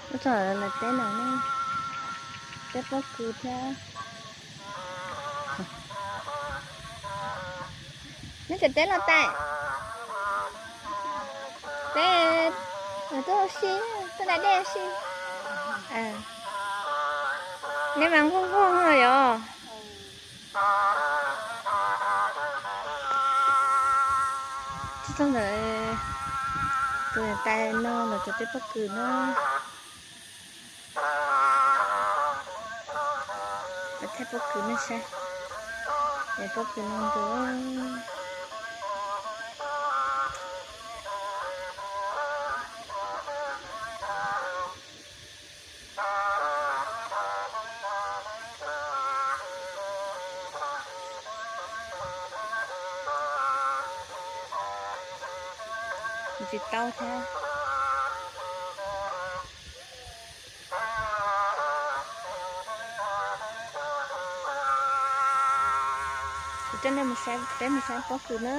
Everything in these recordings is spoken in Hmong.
Lub txog lawv teb no ne, teb pob kws thiab. Neb tseem teb los tais? Teb, tuaj ua si, tuaj da dej ua si. Neb mas nquag nquag yom. Txog ntawm tus niam tais no lawv cov teb pob kws na. Peb thaij pob kws nej saib, es pob kws no ntug. Tsis tau thiab. Kuv coj nej mus saib, peb mus saib pob kws na.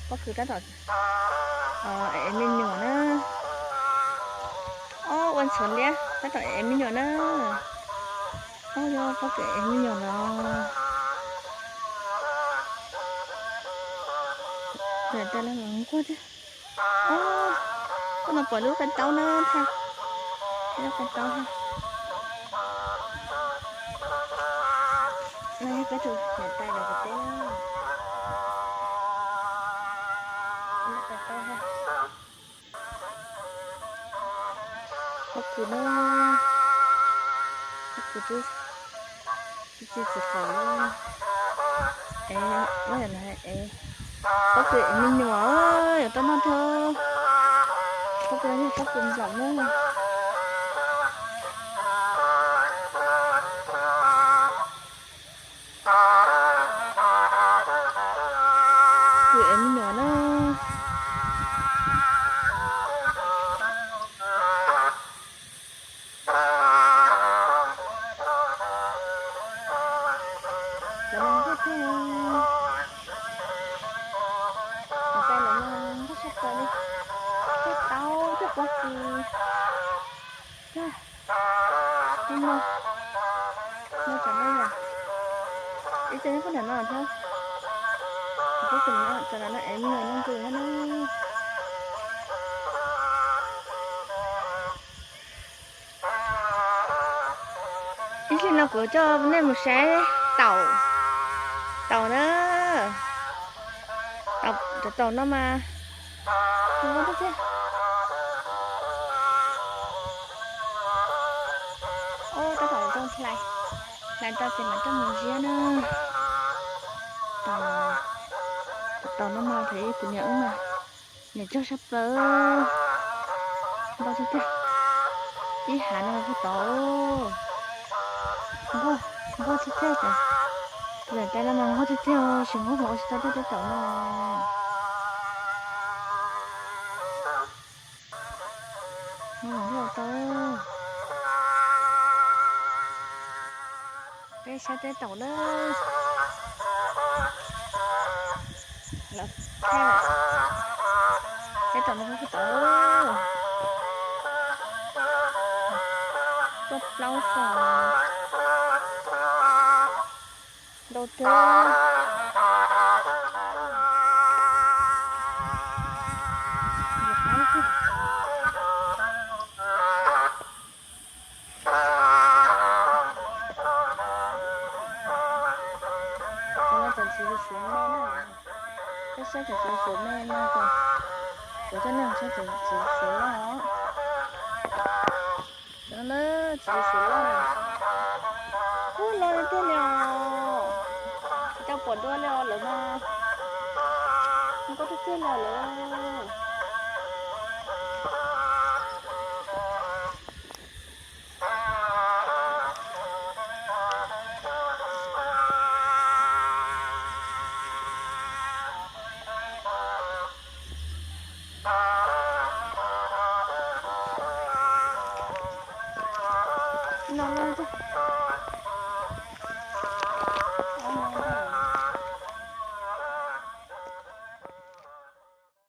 Pob kws tab tom ev me nyuam na. Ob, ua ntxhuav liab tab tom ev me nyuam na. Ob, yog pob kws ev me nyuam los. Niam tais los nquag thiab. Ob, koj no pom lub qe taub na, thaij lub qe taub thiab. No yog peb tus niam tais lawv cov teb na. Lub qe taub thiab. Pob kws na, pob kws twb txi txiv faus lawm. Es, pob kws ev me nyuam, yuav tau noj thiab. Pob kws no yog pob kws ntxoom na. Kws ev me nyuam na. Lawv mas nquag tiag. Niam tais lawv mas nquag tshaj plaws li. Thiab taub thiab pob kws. Ib no, no tsam no yom. Ib co nyob puag nram no thiab. Pob kws no tsam no ev me nyuam no nqus thiab na. Ib sim no kuv coj nej mus saib taum, taum na. Cov taum no mas zoo nkauj tiag tiag. Ob, tab tom zoo hlais, hlais tau ces mam coj mus ziab na. Taum, cov taum no mas phem, kuv niam wb mas nyiam cog tshaj plaws. Nquag tiag tiag. Ib hav no puag tod. Nquag, nquag tiag tiag. Tus niam tais no mas nquag tiag tiag, tsis nquag mas ua tsis tau tej teb taum no. Nquag tau. Peb saib teb taum na. Lawv thaij teb taum no puag tod. Tuaj plaub xyoo ntau tiag. Cov no cov ntxhw Suav me na. Peb saib cov ntxhw Suav me no, kuv coj nej saib cov ntxhw Suav loj. Cov no ntxhw Suav loj na. Ub, loj tiag li os. Tsis tau pom dua li os lawm mas. Nkauj tiag tiag li os lawm.